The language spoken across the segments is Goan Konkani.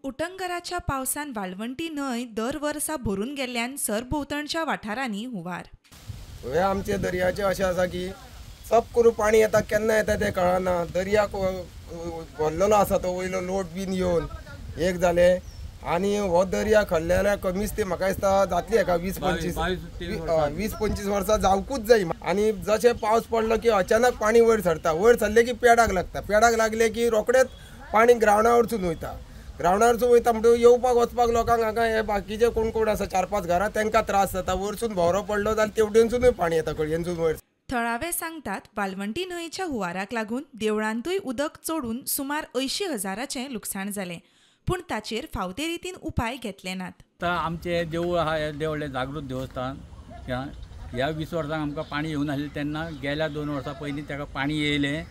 उटंगराच्या पावसान वाळवंटी न्हंय दर वर्सा भरून गेल्ल्यान सरभोंवतणच्या वाठारांनी हुंवार. हे आमचे दर्याचे अशें आसा की सब करून पाणी येता, केन्ना येता तें कळना. दर्याक भरलेलो आसा तो वयलो लोट बीन येवन एक जालें आनी हो दर्या खल्ल्यार कमीच ते म्हाका दिसता जातली हेका 20-25 वर्सां जावकूच जाय. आनी जशें पावस पडलो की अचानक पाणी वयर सरता, वयर सरलें की पेडाक लागता, पेडाक लागलें की रोखडेंच पाणी ग्रावंडार वचून वयता, ग्रावंडार वचून वयता म्हणटकूच येवपाक वचपाक लोकांक हांगा हे बाकीचे कोण कोण आसा 4-5 घरां तांकां त्रास जाता. वयरसून भोंवरो पडलो जाल्यार तेवटेनसूनय पाणी येता खळयेनसून वयर. थळावे सांगतात वाळवंटी न्हंयच्या हुंवाराक लागून देवळांतूय उदक चडून सुमार 80,000चें लुकसाण जालें, पूण ताचेर फावते रितीन उपाय घेतले नात. आतां आमचें देवूळ आहा, हें देवळें जागृत देवस्थान, ह्या 20 वर्सांक आमकां पाणी येवूं नासलें तेन्ना गेल्या 2 वर्सां पयलीं ताका पाणी येयलें.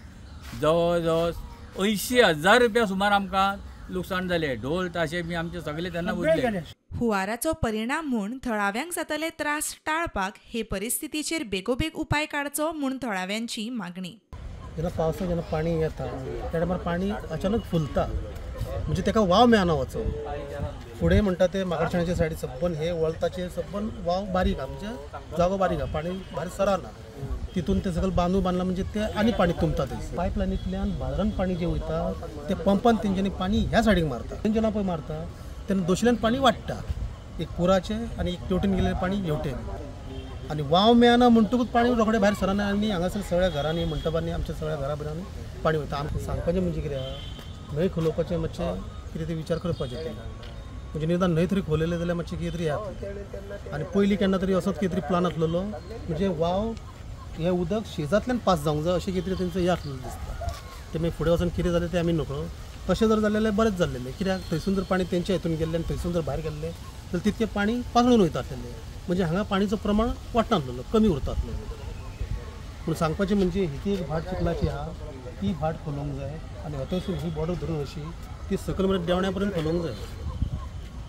जवळ जवळ 80,000 रुपया सुमार आमकां लुकसाण जालें. ढोल ताशे बी आमचे सगळे तेन्ना उरले. हुंवाराचो परिणाम म्हूण थळाव्यांक जातले त्रास टाळपाक हे परिस्थितीचेर बेगोबेग उपाय काडचो म्हूण थळाव्यांची मागणी. जेन्ना पावसाक जेन्ना पाणी येता त्या टायमार पाणी अचानक फुलता, म्हणजे ताका वाव मेळना वचो. फुडें म्हणटा ते माकडशाण्याच्या सायडी सब्बन हे वळताचे सब्बन वाव बारीक आहा, म्हणजे जागो बारीक आहा, पाणी भायर सरना. तितून ते सगळें बांदू बांदला म्हणजे ते आनी पाणी तुमता. थंयसर पायपलायनींतल्यान बाजारान पाणी जें वयता ते पंपान तेंच्यांनी पाणी ह्या सायडीक मारता, तेंचे जेन्ना पळय मारता तेन्ना दोशील्यान पाणी वाडटा, एक पुराचें आनी एक तेवटेन गेल्लें पाणी हेवटेन. आनी वाव मेळना म्हणटकूच पाणी रोखडें भायर सरना आनी हांगासर सगळ्या घरांनी मंटपांनी आमच्या सगळ्या घरा बिरांनी पाणी वयता. आमकां सांगपाचें म्हणजे कितें आहा, न्हंय खोलोवपाचें मातशें कितें तें विचार करपाचें, म्हणजे निदान न्हंय तरी खोलयलें जाल्यार मातशें कितें तरी येता. आनी पयलीं केन्ना तरी असोच कितें तरी प्लान आसलेलो, म्हणजे वाव हें उदक शेजांतल्यान पास जावंक जाय अशें कितें तरी तेंचो हें आसलेलो दिसता. तें मागीर फुडें वचून कितें जालें तें आमी नकळो. तशें जर जालें जाल्यार बरेंच जाल्लें, कित्याक थंयसून जर पाणी तेंच्या हितून गेल्लें आनी थंयसून जर भायर गेल्लें जाल्यार तितकें पाणी पातळून वयता आसलेलें, म्हणजे हांगा पाणीचो प्रमाण वाडटा आसलेलो, कमी उरता आसलेलो. पूण सांगपाचें म्हणजे ही एक भाट चिखलाची आहा ती भाट खोलोवंक जाय आनी हतयसून ही बॉर्डर धरून अशी ती सकयल मेरेन देवण्या पर्यंत खोलोवंक जाय.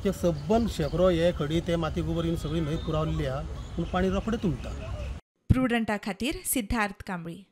ते सबंद शेंकरो हे खडी ते माती गोबर घेवन सगळी न्हंय पुरावल्ली आहा, पूण पाणी रोखडें तुमता. प्रुडंटा खातीर सिद्धार्थ कांबळी.